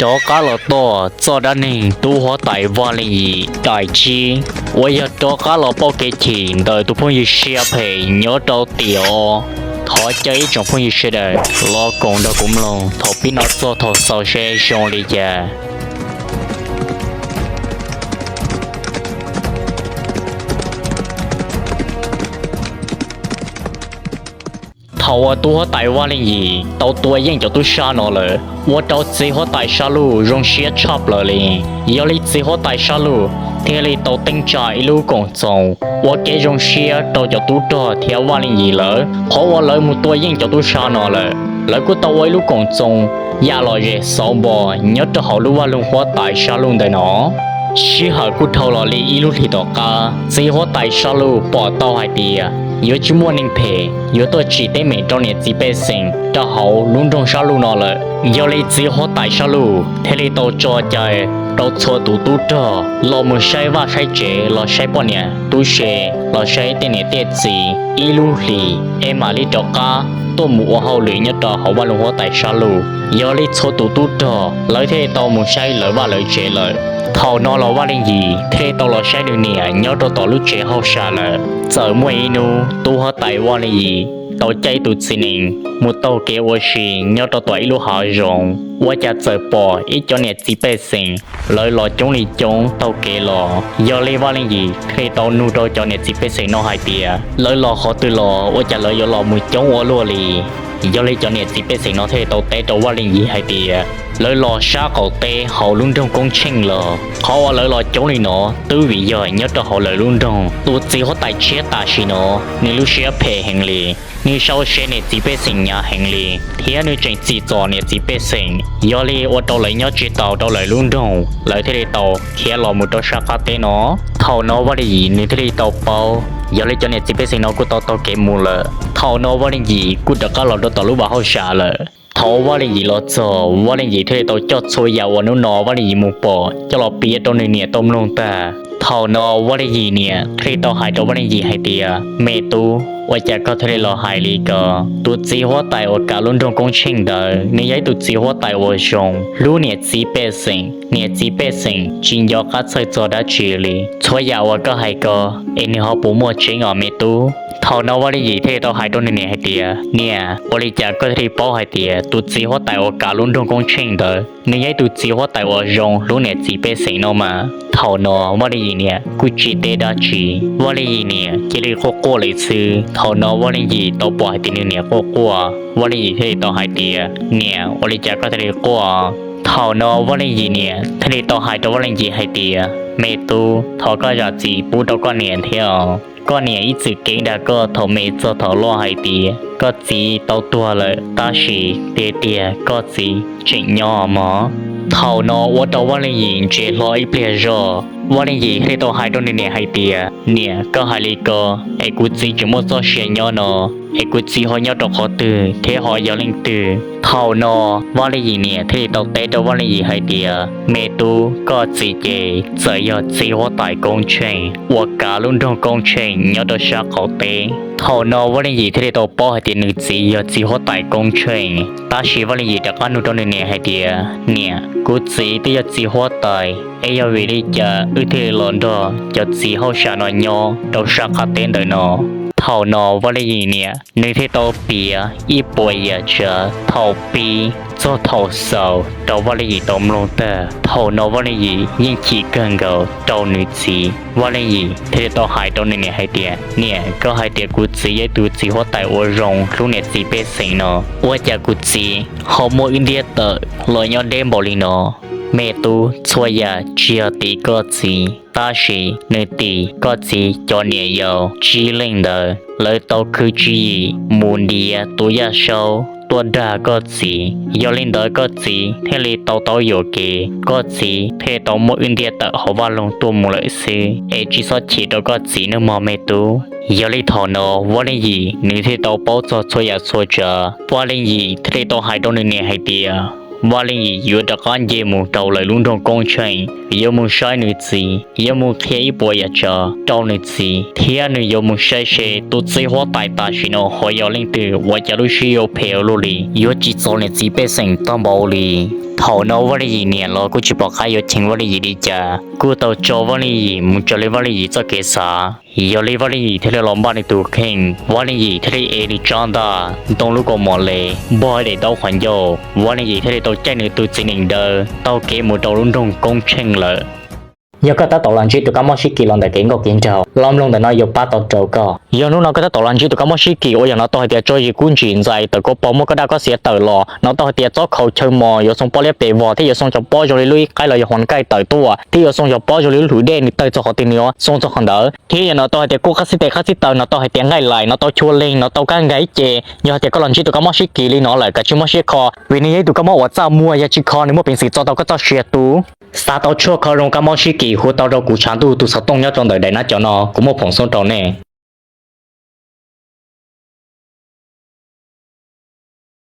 Rov qab los tom txoj dab neeg tub huab tais Vaj Leej Yim daim tsib, uas yog rov qab los pauj kev chim ntawm tus phooj ywg siab phem nyob rau tiam os. Thov caw ib tsoom phooj ywg sawv daws los koom nrog kuv mloog thaum pib no txog thaum xaus seb zoo li cas. Thaum uas tub huab tais Vaj Leej Yim tau tua yeej cov tub sab no lawm, ua rau txiv huab tais Sab Luj zoo siab tshaj plaws li. Yog li txiv huab tais Sab Luj thiaj li tau teeb tsa ib lub koom txoos ua kev zoo siab rau cov tub rog thiab Vaj Leej Yim lawv. Qhov uas lawv mus tua yeej cov tub sab no lawm, lawv kuj tau ua ib lub koom txoos yam lom zem xauv npo nyob rau hauv lub vaj loog huab tais Sab Luj ntawm no. Sij hawm kuj dhau los li ib lub hlis tom qab, txiv huab tais Sab Luj pom tau hais tias yuav tsis muaj neeg phem yuav tuaj tsim teeb meem rau niam txiv pej xeem rau hauv lub nroog Sab Luj no lawm. Yog li txiv huab tais Sab Luj thiaj li tau tso cai rau txhua tus tub rog los mus saib vaj saib tsev, los saib poj niam tub se, los saib tej niam tej txiv ib lub hlis, es mam li rov qab tuaj mus ua hauj lwm nyob rau hauv vaj loog huab tais Sab Luj. Yog li txhua tus tub rog lawv thiaj li tau mus saib lawv vaj lawv tsev lawm. Thaum no los Vaj Leej Yim thiaj li tau los saib nws niam nyob rau tom lub tsev hauj sam lawm. Txawm muaj ib hnub tub huab tais Vaj Leej Yim tau caij tus txiv nees mus taug kev ua si nyob rau tom ib lub hav zoov, ua cas txawm pom ib cov niam txiv pej xeem lawv los coob li coob taug kev los. Yog li Vaj Leej Yim thiaj li tau nug rau cov niam txiv pej xeem no hais tias lawv los qhov twg los ua cas lawv yuav los mus coob ua luaj li. Yog li cov niam txiv pej xeem no thiaj li tau teb rau Vaj Leej Yim hais tias lawv los sab qaum teb hauv lub nroog Koob Tsheej los. Qhov uas lawv los coob li no twb vim yog nyob rau hauv lawv lub nroog tus txiv huab tais tshiab tam sim no nws lub siab phem heev li, nws sau se niam txiv pej xeem hnyav heev li, thiab nws tseem txim txom niam txiv pej xeem. Yog li ua rau lawv nyob tsis taus rau lawv lub nroog, lawv thiaj li tau khiav los mus rau sab qab teb no. Thaum no Vaj Leej Yim nws thiaj li tau paub, yog li cov niam txiv pej xeem no kuj tau taug kev mus lawm. Thaum no Vaj Leej Yim kuj rov qab los rau tom lub vaj hauj sam lawm. Thaum Vaj Leej Yim los txog, Vaj Leej Yim thiaj li tau coj txhua yam uas hnub no Vaj Leej Yim mus pom coj los piav rau nws niam tau mloog tag. Thaum no Vaj Leej Yim niam thiaj li tau hais rau Vaj Leej Yim hais tias, me tub, ua cas koj thiaj li los hais li ko? Tus txiv huab tais uas kav lub nroog Koob Tsheej ntawd nws yog ib tus txiv huab tais uas zoo hlub niam txiv pej xeem, niam txiv pej xeem tsis nco qab txhawj txog dab tsi li. Txhua yam uas koj hais ko es nws ho puas muaj tseeb os me tub? Thaum no Vaj Leej Yim thiaj li tau hais rau nws niam hais tias, niam, ua li cas koj thiaj li paub hais tias tus txiv huab tais uas kav lub nroog Koob Tsheej ntawd nws yog ib tus txiv huab tais uas zoo hlub niam txiv pej xeem no mas? Thaum no Vaj Leej Yim niam kuj tsis teb dab tsi, Vaj Leej Yim niam cia li quaj quaj li xwb. Thaum no Vaj Leej Yim tau pom hais tias nws niam quaj quaj, Vaj Leej Yim thiaj li tau hais tias, niam, ua li cas koj thiaj li quaj? Thaum no Vaj Leej Yim niam thiaj li tau hais rau Vaj Leej Yim hais tias, me tub, thov koj zam txim pub rau koj niam thiab os. Koj niam ib txwm keev dag koj thaum me txog thaum loj hais tias koj txiv tau tuag lawm, tab sis tiag tiag koj txiv tseem nyob mog. Thaum no ua rau Vaj Leej Yim ntsia hlo ib pliag zog, Vaj Leej Yim thiaj li tau hais rau nws niam hais tias, niam, koj hais li ko es kuv txiv tseem muaj txoj sia nyob no es kuv txiv ho nyob rau qhov twg thiab ho yog leej twg? Thaum no Vaj Leej Yim niam thiaj li tau teb rau Vaj Leej Yim hais tias, me tub, koj txiv ces txawm yog txiv huab tais Koob Tsheej uas kav lub nroog Koob Tsheej nyob rau sab qaum teb. Thaum no Vaj Leej Yim thiaj li tau paub hais tias nws txiv yog txiv huab tais Koob Tsheej, tab sis Vaj Leej Yim rov qab nug rau nws niam hais tias, niam, kuv txiv twb yog txiv huab tais es yog vim li cas wb thiaj li los nrog cov txiv hauj sam no nyob rau sab qab teb ntawm no? Thaum no Vaj Leej Yim niam nws thiaj tau piav ib puas yam tsav thaum pib txog thaum xaus rau Vaj Leej Yim tau mloog tag. Thaum no Vaj Leej Yim yeej chim kawg nkaus rau nws txiv. Vaj Leej Yim thiaj li tau hais rau nws niam hais tias, niam, koj hais tias kuv txiv yog ib tug txiv huab tais uas zoo hlub niam txiv pej xeem no, ua cas kuv txiv ho muaj wb ntiab tawm los nyob deb npaum li no? Me tub, txhua yam tsis yog tim koj txiv, tab sis nws tim koj txiv cov niam yau tsib leej ntawd, lawv tau khwv tswv yim mus ntiav tus Yaj Saub tuaj dag koj txiv. Yog li ntawd koj txiv thiaj li tau tau yuam kev, koj txiv thiaj li tau muab wb ntiab tawm hauv vaj loog tuaj mus lawm xwb, es tsis txhob chim rau koj txiv nawb mog me tub. Yog li thaum no Vaj Leej Yim nws thiaj tau paub txog txhua yam txhua tsav. Vaj Leej Yim thiaj li tau hais rau nws niam hais tias, Vaj Leej Yim yuav rov qab nce mus rau lawv lub nroog Koob Tsheej, yuav mus saib nws txiv, yuav mus qhia ib puas yam tsav rau nws txiv, thiab nws yuav mus saib seb tus txiv huab tais tam sim no ho yog leej twg, ua cas lub siab yuav phem ua luaj li, yuav tsim txom niam txiv pej xeem tag npaum li. Thaum no Vaj Li Yim niam los kuj tsis pom qab yuav cheem Vaj Li Yim li cas, kuj tau tso Vaj Li Yim mus raws li Vaj Li Yim txoj kev xav. Yog li Vaj Li Yim thiaj li los npaj nws tus kheej, Vaj Li Yim thiaj li ev nws tsab ntaj, ntoo lub kaus mom le, npog daim ntaub qhov ncauj, Vaj Li Yim thiaj li tau caij nws tus txiv nees daw taug kev mus rau lub nroog Koob Tsheej lawm. Yog koj tab tom los ntsib tus kab mob sib kis los ntawm kev nkauj kev nraug, los mloog ntawm no yuav pab tau rau koj. Yog hnub no koj tab tom los ntsib tus kab mob sib kis uas yog no tau hais tias tso zis kub ntsim ntxais tawm kua pog muaj koj daj koj xiav tawm los, no tau hais tias txob khau chaw mos yuav xoo pob liab pes vog thiab yuav xoo cov pob zoo li lub ib qaib los yog hua nkaij tawm tuaj thiab yuav xoo cov pob zoo li lub hluv dej nws tawg txog qhov twg nws yuav xoo txog qhov ntawd. Thiab yog no tau hais tias kub qab xib tes qab xib taw, no tau hais tias nqaij lais, no tau chua leeg, no tau kab nkag ib ce. Yog hais tias koj los ntsib tus kab mob sib kis li no lawm kav tsij muab siab kho, vim nws yog ib tug kab mob uas txaj muag, yog tsis kho nws muaj peev xwm txo tau koj txoj sia tu. Xav tau tshuaj kho zoo kab mob sib kis hu tau rau kuv tshav ntuj tus xov tooj nyob rau ntawm daim nab cov no, kuv muaj phoom xoob rau nej.